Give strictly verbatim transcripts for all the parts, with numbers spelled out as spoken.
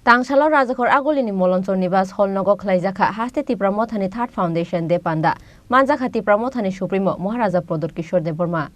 Tangsalo Rajakhor Agulini Molonchor Nibas Hall nogo khlaijakha Haste Tipra Mothani Third Foundation Day Panda. Manjakha Tipra Mothani Supremo Maharaja Pradyot Kishore Debbarma.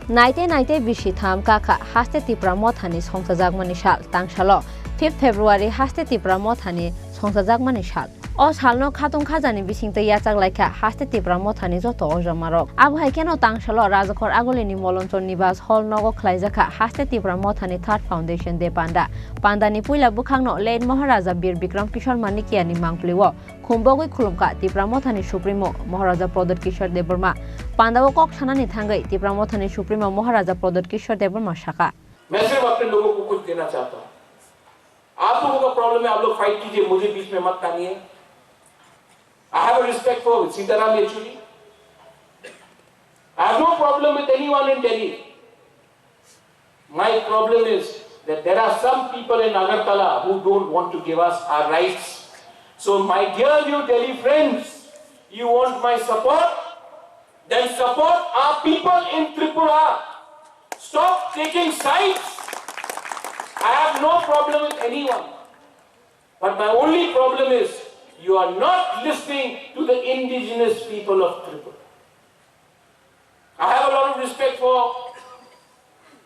Naite naite bisi tham kakha Haste Tipra Mothani songchajakmani sal. Tangsalo fifth February Haste Tipra Mothani songchajakmani sal. O salno khatung khajani bisingtwi yachak laikha Haste Tipra Mothani joto ojamarok. Abo hai kheno tangsalo Rajakhor Agulini Molonchor Nibas Hall nogo khlaijakha Haste Tipra Mothani Third Foundation Day Panda. Pandani puila bwkhakno late Maharaja Bir Bikram Kishore Manikyani mangpilio khumbogwi khulumkha Tipra Mothani Supremo Maharaja Pradyot Kishore Debbarma. Pandao kok sanani thangwi Tipra Mothani Supremo Maharaja Pradyot Kishore Debbarma sakha. मैं सिर्फ अपने लोगों को कुछ देना चाहता हूँ। आप लोगों का प्रॉब्लम है, आप लोग फाइट कीजिए, मुझे बीच में मत डालिए। I have a respect for Sitaram Yechury. I have no problem with anyone in Delhi. My problem is that there are some people in Agartala who don't want to give us our rights. So, my dear New Delhi friends, you want my support? Then support our people in Tripura. Stop taking sides. I have no problem with anyone. But my only problem is you are not listening to the indigenous people of Tripura. I have a lot of respect for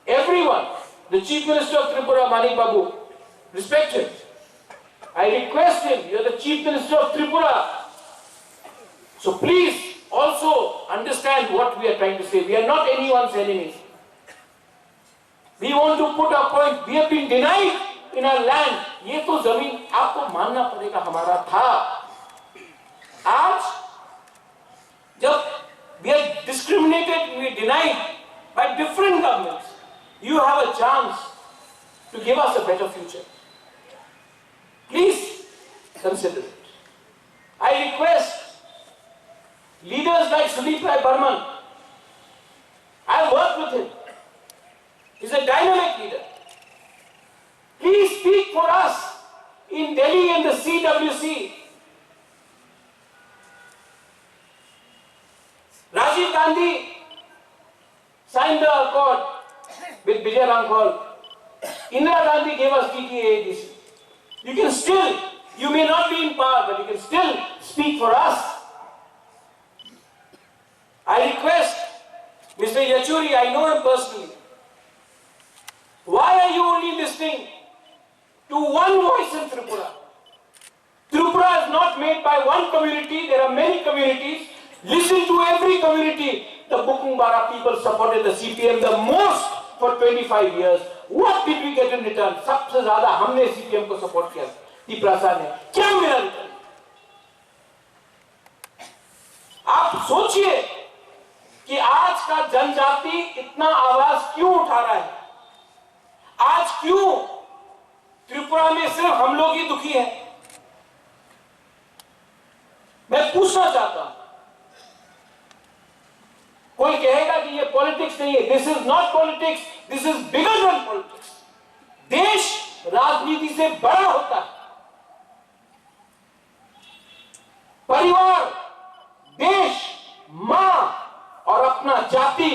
everyone. The Chief Minister of Tripura, Manik Babu, respect him. I request him, you are the Chief Minister of Tripura. So please also understand what we are trying to say. We are not anyone's enemies. We want to put our point. We have been denied in our land. ये तो जमीन आपको मानना पड़ेगा, हमारा था। आज जब we are discriminated, we are denied by different governments, you have a chance to give us a better future. Please consider it. I request leaders like Sudeep Rai Barman. I worked with him. He's a dynamic leader. Please speak for us in Delhi and the C W C. Rajiv Gandhi signed the accord with Vijay Ramphal. Indira Gandhi gave us T T A A D C. You can still, you may not be in power, but you can still speak for us. I request Mister Yechury, I know him personally. Why are you only listening to one voice in Tripura? Tripura is not made by one community, there are many communities. Listen to every community. The Bukung Bara people supported the C P M the most for twenty-five years. What did we get in return? सबसे ज्यादा हमने C P M को सपोर्ट किया, तिपरासा ने। क्या मिला रिटर्न? आप सोचिए कि आज का जनजाति इतना आवाज क्यों उठा रहा है, आज क्यों त्रिपुरा में सिर्फ हम लोग ही दुखी हैं। मैं पूछना चाहता हूं, कोई कहेगा कि ये पॉलिटिक्स नहीं है। This is not politics, this is bigger than politics. देश राजनीति से बड़ा होता है। परिवार, देश, माँ और अपना जाति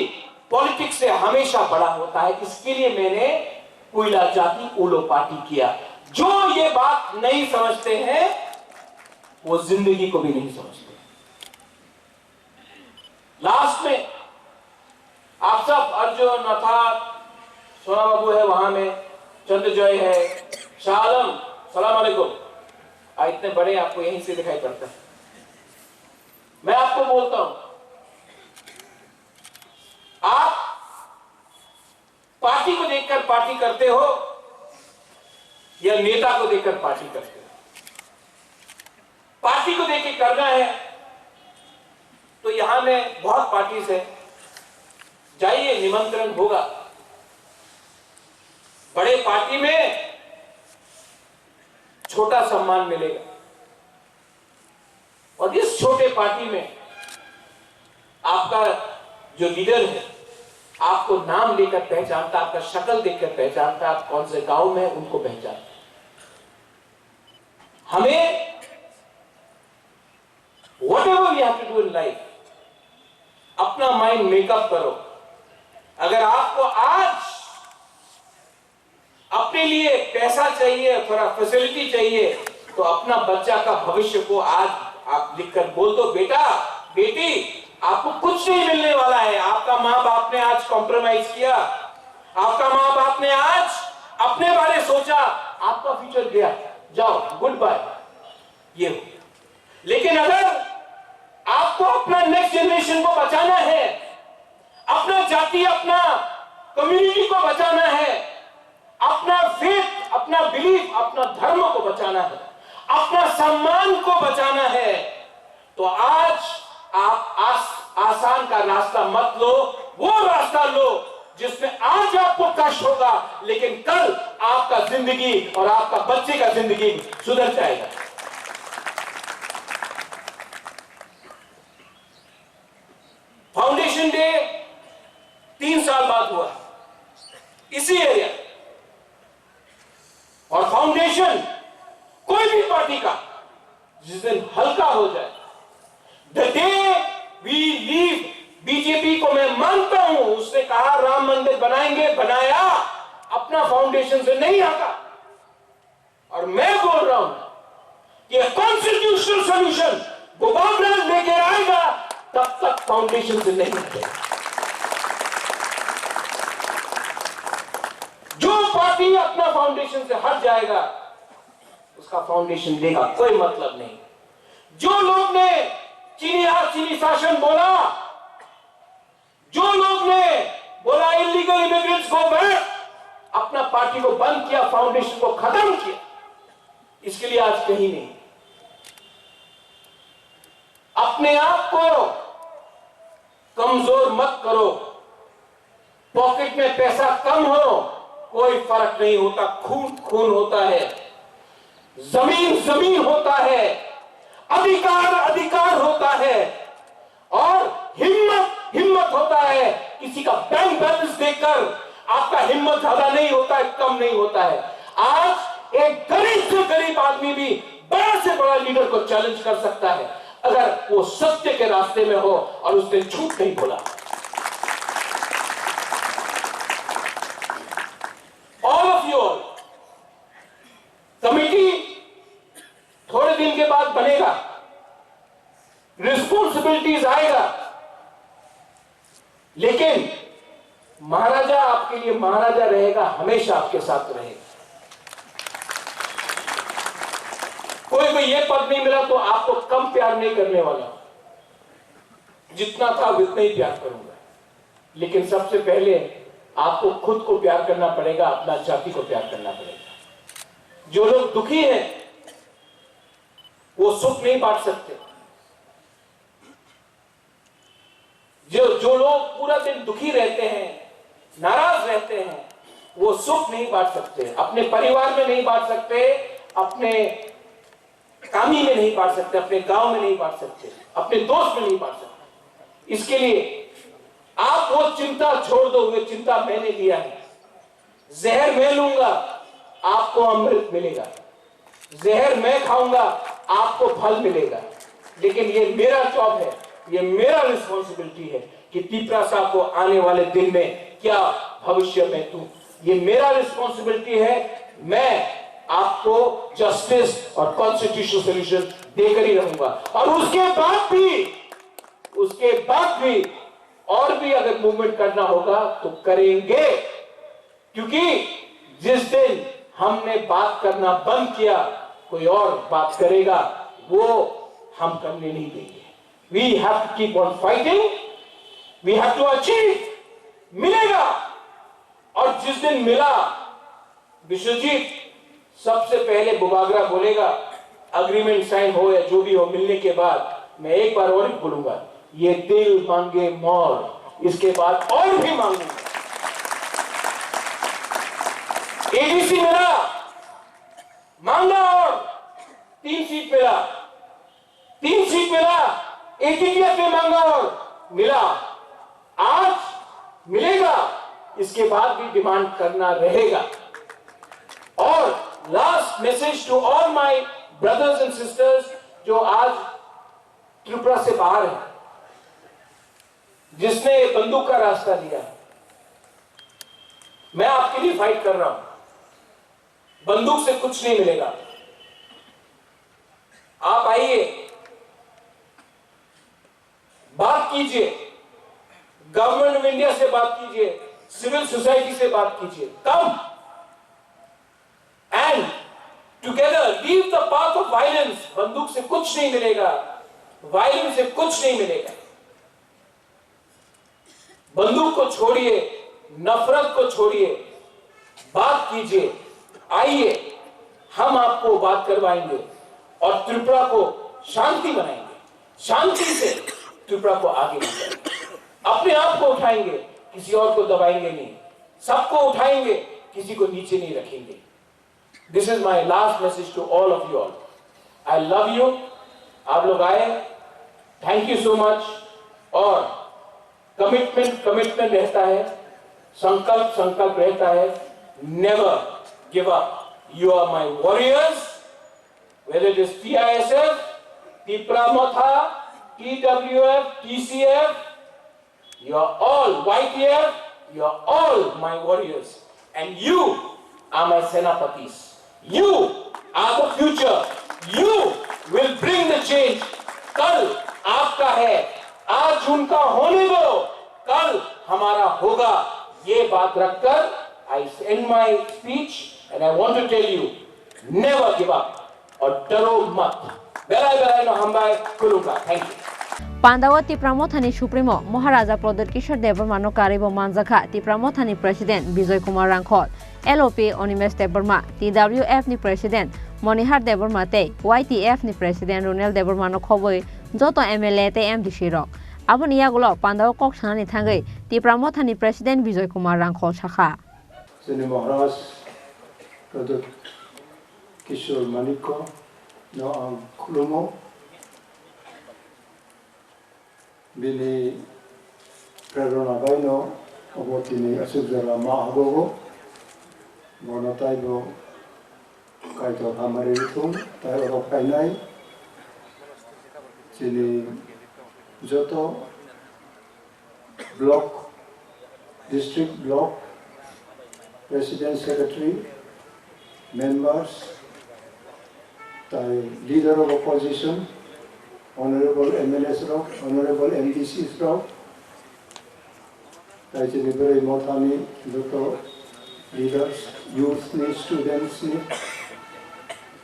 पॉलिटिक्स से हमेशा बड़ा होता है। इसके लिए मैंने कोयला जाति उलो पार्टी किया। जो ये बात नहीं समझते हैं, वो जिंदगी को भी नहीं समझते। लास्ट में आप सब, अर्जुन, अर्थात सोना बाबू है वहां में, चंद्र जॉय है, शाह आलम, सलाम अलैकुम। आ, इतने बड़े आपको यहीं से दिखाई पड़ता है। मैं आपको बोलता हूं, आप पार्टी को देखकर पार्टी करते हो या नेता को देखकर पार्टी करते हो? पार्टी को देख के करना है तो यहां में बहुत पार्टीज है, जाइए, निमंत्रण होगा। बड़े पार्टी में छोटा सम्मान मिलेगा और इस छोटे पार्टी में आपका जो लीडर है, आपको नाम लेकर पहचानता, आपका शक्ल देखकर पहचानता, आप कौन से गांव में हैं, उनको पहचानता। हमें whatever we have to do in life, अपना माइंड मेकअप करो। अगर आपको आज अपने लिए पैसा चाहिए, थोड़ा फैसिलिटी चाहिए, तो अपना बच्चा का भविष्य को आज आप लिखकर बोल दो, "बेटा, बेटी, आपको कुछ नहीं मिलने वाला है। आपका माँ बाप ने आज कॉम्प्रोमाइज किया, आपका माँ बाप ने आज अपने बारे सोचा, आपका फ्यूचर गया, जाओ, गुड बाय।" ये हो। लेकिन अगर आपको अपना नेक्स्ट जनरेशन को बचाना है, अपना जाति, अपना कम्युनिटी को बचाना है, अपना फेथ, अपना बिलीफ, अपना धर्म को बचाना है, अपना सम्मान को बचाना है, तो आज आप आस-, आसान का रास्ता मत लो, वो रास्ता लो जिसमें आज आपको कष्ट होगा, लेकिन कल आपका जिंदगी और आपका बच्चे का जिंदगी सुधर जाएगा। फाउंडेशन डे तीन साल बाद हुआ इसी एरिया, और फाउंडेशन कोई भी पार्टी का जिस दिन हल्का हो जाए, "The day we leave BJP को मैं मानता हूं।" उसने कहा, "राम मंदिर बनाएंगे", बनाया, अपना फाउंडेशन से नहीं हटा। और मैं बोल रहा हूं कि कॉन्स्टिट्यूशनल सॉल्यूशन बुबागरा लेकर आएगा, तब तक फाउंडेशन से नहीं हटेगा। जो पार्टी अपना फाउंडेशन से हट जाएगा, उसका फाउंडेशन डे का कोई मतलब नहीं। जो लोग ने चीनी राज, चीनी शासन बोला, जो लोग ने बोला इलीगल इमिग्रेंट्स गो बैक, अपना पार्टी को बंद किया, फाउंडेशन को खत्म किया, इसके लिए आज कहीं नहीं। अपने आप को कमजोर मत करो। पॉकेट में पैसा कम हो, कोई फर्क नहीं होता, खून खून होता है, जमीन जमीन होता है, अधिकार अधिकार होता है। और हिम्मत हिम्मत होता है। किसी का बैंक बैलेंस देखकर आपका हिम्मत ज्यादा नहीं होता है, कम नहीं होता है। आज एक गरीब से गरीब आदमी भी बड़ा से बड़ा लीडर को चैलेंज कर सकता है, अगर वो सत्य के रास्ते में हो और उसने झूठ नहीं बोला। All of you all, committee थोड़े दिन के बाद बनेगा, रिस्पॉन्सिबिलिटीज आएगा, लेकिन महाराजा आपके लिए महाराजा रहेगा, हमेशा आपके साथ रहेगा। कोई को ये पद नहीं मिला तो आपको कम प्यार नहीं करने वाला, जितना था उतना ही प्यार करूंगा। लेकिन सबसे पहले आपको खुद को प्यार करना पड़ेगा, अपना जाति को प्यार करना पड़ेगा। जो लोग दुखी हैं, वो सुख नहीं बांट सकते। जो जो लोग पूरा दिन दुखी रहते हैं, नाराज रहते हैं, वो सुख नहीं बांट सकते, अपने परिवार में नहीं बांट सकते, अपने कामी में नहीं बांट सकते, अपने गांव में नहीं बांट सकते, अपने दोस्त में नहीं बांट सकते। इसके लिए आप वो चिंता छोड़ दो, ये चिंता मैंने लिया है। जहर मैं लूंगा, आपको अमृत मिलेगा। जहर मैं खाऊंगा, आपको फल मिलेगा। लेकिन ये मेरा जॉब है, ये मेरा रिस्पॉन्सिबिलिटी है कि तिपरासा को आने वाले दिन में क्या भविष्य मैं दूं। ये मेरा रिस्पॉन्सिबिलिटी है। मैं आपको जस्टिस और कॉन्स्टिट्यूशनल सॉल्यूशन देकर ही रहूंगा। और उसके बाद भी, उसके बाद भी और भी अगर मूवमेंट करना होगा तो करेंगे, क्योंकि जिस दिन हमने बात करना बंद किया, कोई और बात करेगा, वो हम करने नहीं देंगे। We have to keep on fighting, we have to achieve। मिलेगा। और जिस दिन मिला, विश्वजीत, सबसे पहले बुबागरा बोलेगा, एग्रीमेंट साइन हो या जो भी हो, मिलने के बाद मैं एक बार और बोलूंगा, "ये दिल मांगे मोर", इसके बाद और भी मांगूंगा। एडीसी मिला, मांगा और तीन सीट मिला, तीन सीट मिला, एटीटीएफ में मांगा और मिला, आज मिलेगा, इसके बाद भी डिमांड करना रहेगा। और last message to all my brothers and sisters जो आज त्रिपुरा से बाहर है, जिसने बंदूक का रास्ता लिया, मैं आपके लिए फाइट कर रहा हूं। बंदूक से कुछ नहीं मिलेगा। आप आइए, बात कीजिए, गवर्नमेंट ऑफ इंडिया से बात कीजिए, सिविल सोसाइटी से बात कीजिए। Come and together leave the path of violence. बंदूक से कुछ नहीं मिलेगा, वायलेंस से कुछ नहीं मिलेगा। बंदूक को छोड़िए, नफरत को छोड़िए, बात कीजिए। आइए, हम आपको बात करवाएंगे और त्रिपुरा को शांति बनाएंगे, शांति से त्रिपुरा को आगे बढ़ाएंगे। अपने आप को उठाएंगे, किसी और को दबाएंगे नहीं। सबको उठाएंगे, किसी को नीचे नहीं रखेंगे। This is my last message to all of you all. I love you. आप लोग आए, thank you so much. और कमिटमेंट कमिटमेंट रहता है, संकल्प संकल्प रहता है। Never give up. You are my warriors. Whether it is T I S F, Tipra Motha, T W F, T C F, you are all Y T F, you are all my warriors. And you are my Senapatis. You are the future. You will bring the change. कल आपका है, आज उनका होने दो, कल हमारा होगा। ये बात रखकर I end my speech and I want to tell you, never give up. Or daro mat. Belai belai no hambai khulumkha. Thank you. Pandao Tipra Mothani Supremo Maharaja Pradyut Kishore Debbarma no karwi bo manjakha Tipra Mothani President Bijoy Kumar Rangkhol, L O P Animesh Debbarma, T W F ni President Monihar Debbarma tei Y T F ni President Ronel Debbarma no khobwi joto M L A tei M D C rok. Aboni yagulo pandao kok sanani thangwi Tipra Mothani President Bijoy Kumar Rangkhol sakha. Chini Maharaj Pradyut Kishore Manikko no ang khulumo. Bini prerona baino obo tini aswk jora ma hagogo. Bono taibo Kaitor hamari rwthung, tai oro phainai chini joto block, district block, president, secretary, members, tai leader of opposition, honorable M L As rok, honorable M D Cs rok, tai chini bwrwi mothani joto leaders, youth ni, students ni,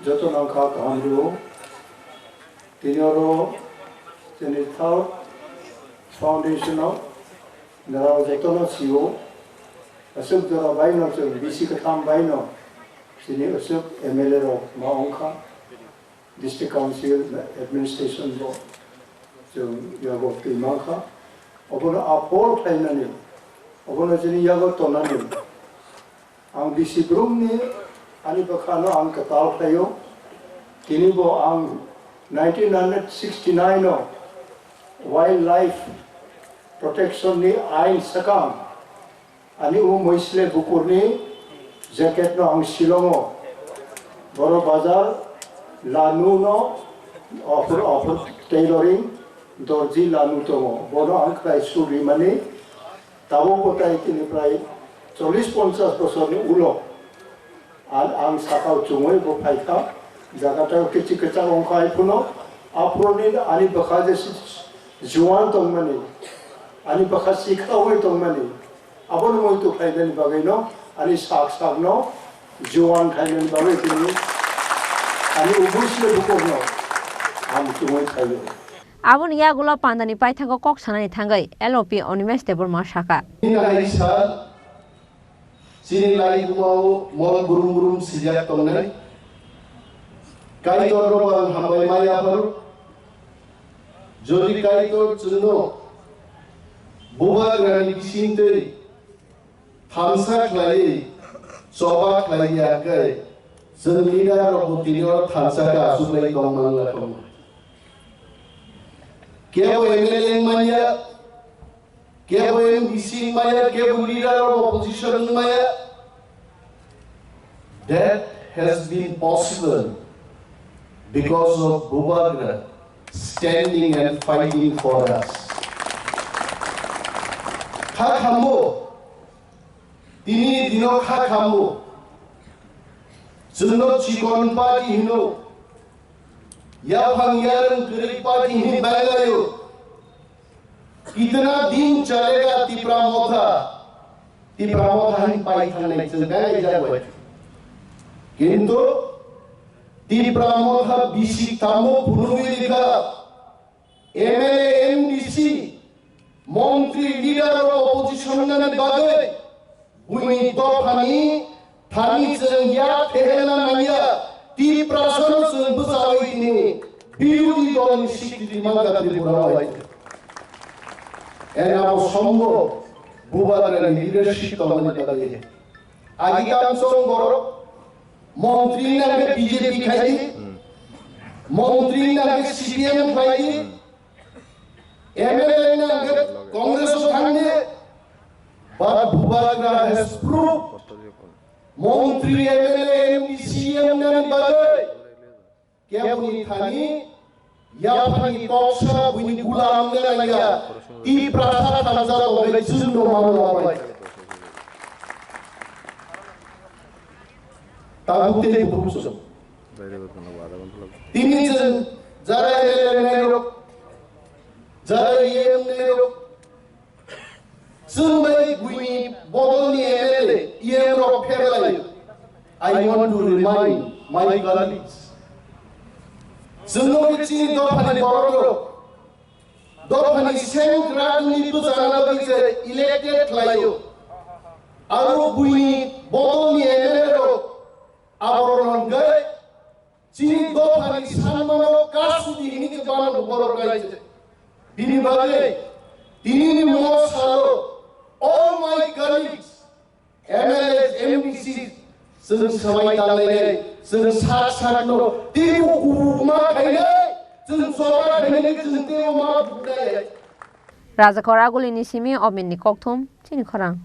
joto nang kha kaham rwo. Tini oro chini third foundation o norok jotono sio, aswk jora baino chwng bisi kwtham baino chini aswk M L A rok ma wngkha, district council administration bo chwng yago twi mankha. Obono aphor khlainani, obono chini yago tonani. Ang bisi brumni ani bwkhano ang kwtal khlaio. Tini bo ang nineteen hundred sixty-nine o wildlife protection ni ain swkang ani o Moisle Bukurni jacket no ang Shillong o Boro Bazar Lanu no offer, offer tailoring dorji Lanu tongo. Bono ang khlai suri mani. Tabuk bo tai tini prai chollish ponchash bosorni ulo ang, ang sakao chumui bo phaikha, jaga tao kichi kwchak wngkha, hai phano aphuruni ani bwkha je si-, juan tongmani, ani bwkha sikhaui tongmani, abono muitu khlainani bagwino ani sak sakno juan khlainani bagwi tini ani ubui sile bukurno ang chumui khaio. Aboni yagulo pandani paithago kok sanani thangwi L O P Animesh Debbarma sakha. Nini nai sal, chini nai bumao mol brum brum sijak tongnai. Kaitor rogo ang hambai mai apharo. Jodi Kaitor chwngno bubagrani bisingtwi thansa khlaiwi, choba khlaiya khe, chwng leader rokbo tini oro thansa khe achuk lai tong man la tong. Kebo M L A wng manya, Kebo M D C wngmaya, kebo leader of opposition wngmaya. That has been possible because of Bubagra standing and fighting for us. Kha khambo, tini dino kha khambo. Chwngno chikon party hino, yaphang yarwng kwrwi party hinwi bailaio. Itna din chalega Tipra Motha, Tipra Motha hin pai thangnai chwng belai jagwi. Kintu Tipra Motha bisi tamo phunugwi rikha M L A, M D C, montri, leader of opposition nani bagwi buini dophani thani chwng ya phehelna nangya, Tiprasano chwng bwchawi tini birodhi dolni sikti mangkha Tripura o hai. Ene abo sombo Bubagrani leadership tongmani bagwi. Agi kamsong borok montri nangkhe B J P khaidi, montri nangkhe C P M khaidi, M L A nangkhe Congress o thangdi, but Bubagra has proved montri, M L A, M D C, M N bagwi keboni thani yaphani toksa buini gulam nangya, Tiprasa thansa tongwi chwngno mano bai. Tabuk tei bukhuk chwng. Tini chwng jara M L A nairok, jara E M nairok, chwng bai buini bodolni M L A, E M rok pherlai. I want to remind my colleagues. Chwngno chini dophani borok rok, dophani sengkrakni bwchana bagwi se elected khlaio. Aro buini bodolni M L A rok aborok hwnkhai chini dophani sanmano kasudi hini khe bana borok raise. Bini bagwi tinini mo salo all my colleagues, M L As, M D Cs, chwng swmai tanlainai, chwng sak sakno teibo kubukma khainai, chwng chora khainai, chwng teibo ma buknai. Rajakhor Agulini simi Obinni kokthum chini khorang.